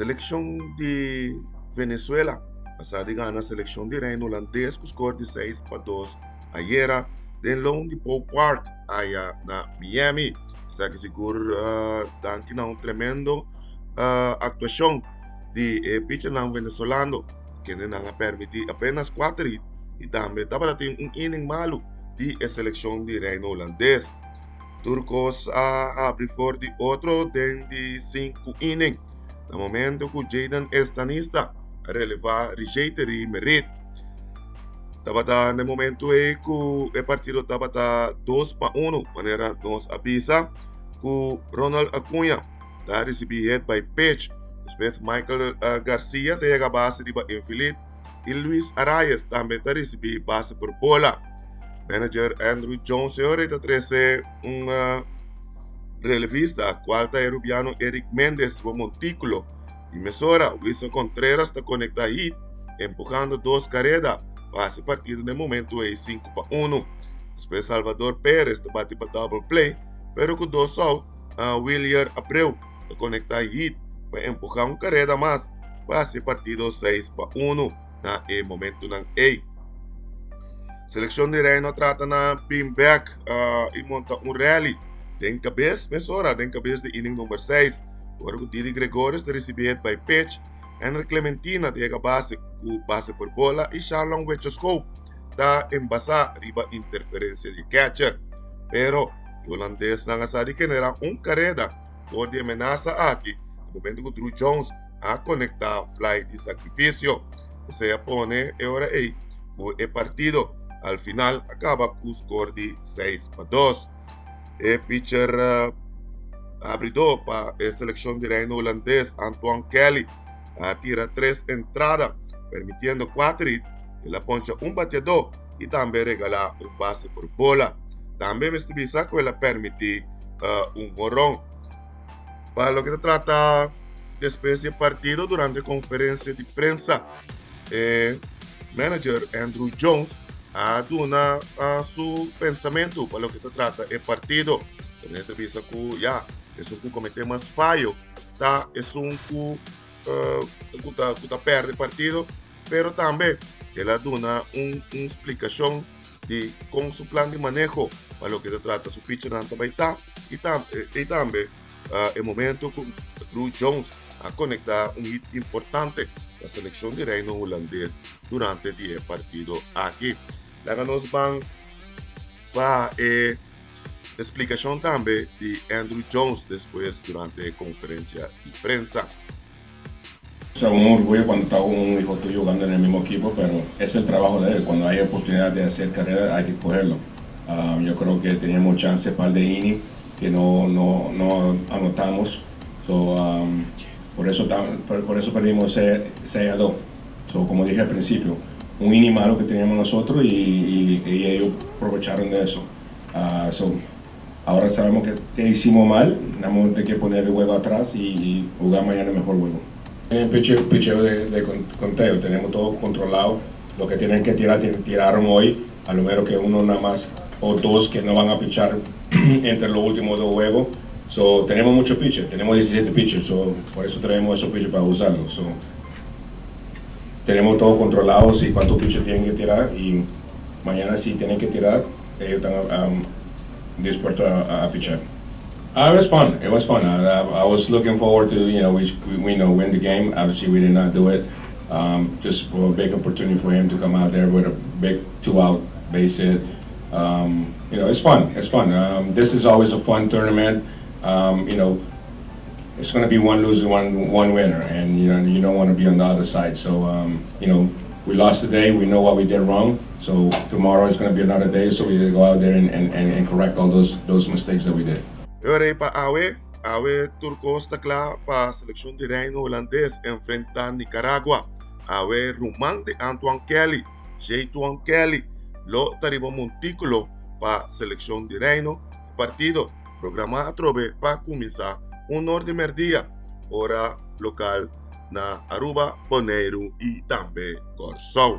Selekshon di Venezuela a sa di gana selekshon di Reino Hulandes ku skor di 6-2 ayera den Loan Depot Park aya na Miami. Esaki sigur danki na un tremendo aktuashon di e pichernan venezolano kendenan a permití apenas kuater hit i tambe tabata tin un inning malu di e selekshon di Reino Hulandes. Tur kos a habri for di otro den di sinku inning na momento ku Jayden Estanista a relevá Rijeiteri Merit. Tabata na e momento ei ku e partido tabata 2-1 manera nos a bisa ku Ronald Acuña ta risibí hit by pitch. Despues Michael Garcia ta yega base riba infield i Luis Arraez tambe ta risibí base por bola. Manager Andruw Jones e ora ta trese un relevista cual ta e rubiano Eric Mendez riba montículo y mesora Wilson Contreras ta conecta hit empujando dos careda pa haci partido na e momento ey 5-1. Despues Salvador Perez ta bati pa double play pero cu dos out Willier Abreu ta conecta hit pa empuja un careda mas pa haci partido 6-1 na e momentonan ey. Seleccion di Reino a trata na bin bek y monta un rally den cabes mesora den cabes di inning number 6. Ora cu Didi Gregorius ta ricibi hit by pitch, Henry Clementina ta yega base cu base por bola y Sharlon Wetchoscope ta embasa riba interferencia di catcher. Pero e holandesnan a sa di genera un careda for di e menasa aki na momento cu Drew Jones a conecta fly di sacrificio. Esey a pone e ora ey cu e partido al final a caba cu score di 6-2. E pitcher abridor pa e seleccion di Reino Holandes, Antoine Kelly, a tira 3 entrada, permitiendo 4 hit. El a poncha un bateador y tambe regala un base por bola. Tambe mester bisa cu el a permiti un horon. Pa loke ta trata despues di e partido durante conferencia di prensa, e manager Andruw Jones a duna su pensamento pa loke ta trata e partido. También ta bisa cu ya esun cu comete mas fayo ta esun cu cu ta perde partido, pero tambe el a duna un splicacion di con su plan di maneho pa loke ta trata su pitchernan ta bay ta y tambe e momento cu Drew Jones a conecta un hit importante pa seleccion di Reino Hulandes durante di e partido aki. Laga nos ban pa e explicacion tambe di Andruw Jones despues durante e conferencia di prensa. Es un orgullo cuando está un hijo tuyo jugando en el mismo equipo, pero es el trabajo de él. Cuando hay oportunidad de hacer carrera hay que cogerlo. Yo creo que teníamos chance par de inning que no, no, no anotamos. So, por eso perdimos 6-2. So, como dije al principio, un inning malo que teníamos nosotros y ellos aprovecharon de eso. So, ahora sabemos que hicimos mal, tenemos que poner el juego atrás y jugar mañana el mejor juego. En el picheo de conteo tenemos todo controlado. Lo que tienen que tirar, tiraron hoy. A lo menos que uno nada más o dos que no van a pichar entre los últimos dos juegos. So, tenemos muchos pitchers, tenemos 17 pitchers, so, por eso traemos esos pitchers para usarlos. So, tenemos todo controlado, si cuántos pitchers tienen que tirar y mañana si tienen que tirar, ellos están dispuestos a pichar. It was fun. It was fun. I was looking forward to we win the game. Obviously, we did not do it. Just for a big opportunity for him to come out there with a big two-out base hit. It's fun. It's fun. This is always a fun tournament. It's going to be one loser, one winner, and you don't want to be on the other side. So we lost today. We know what we did wrong. So tomorrow is going to be another day. So we go out there and correct all those mistakes that we did. Ora pa awe, awe tur kos ta kla pa selekshon di Reino Hulandes enfrentá Nicaragua. Awe ruman di Antoine Kelly, Jaytuan Kelly, lo ta riba montíkulo pa selekshon di Reino. Partido programá atrobe pa kuminsá 1 or di mèrdia, ora lokal na Aruba, Boneiru i tambe Kòrsou.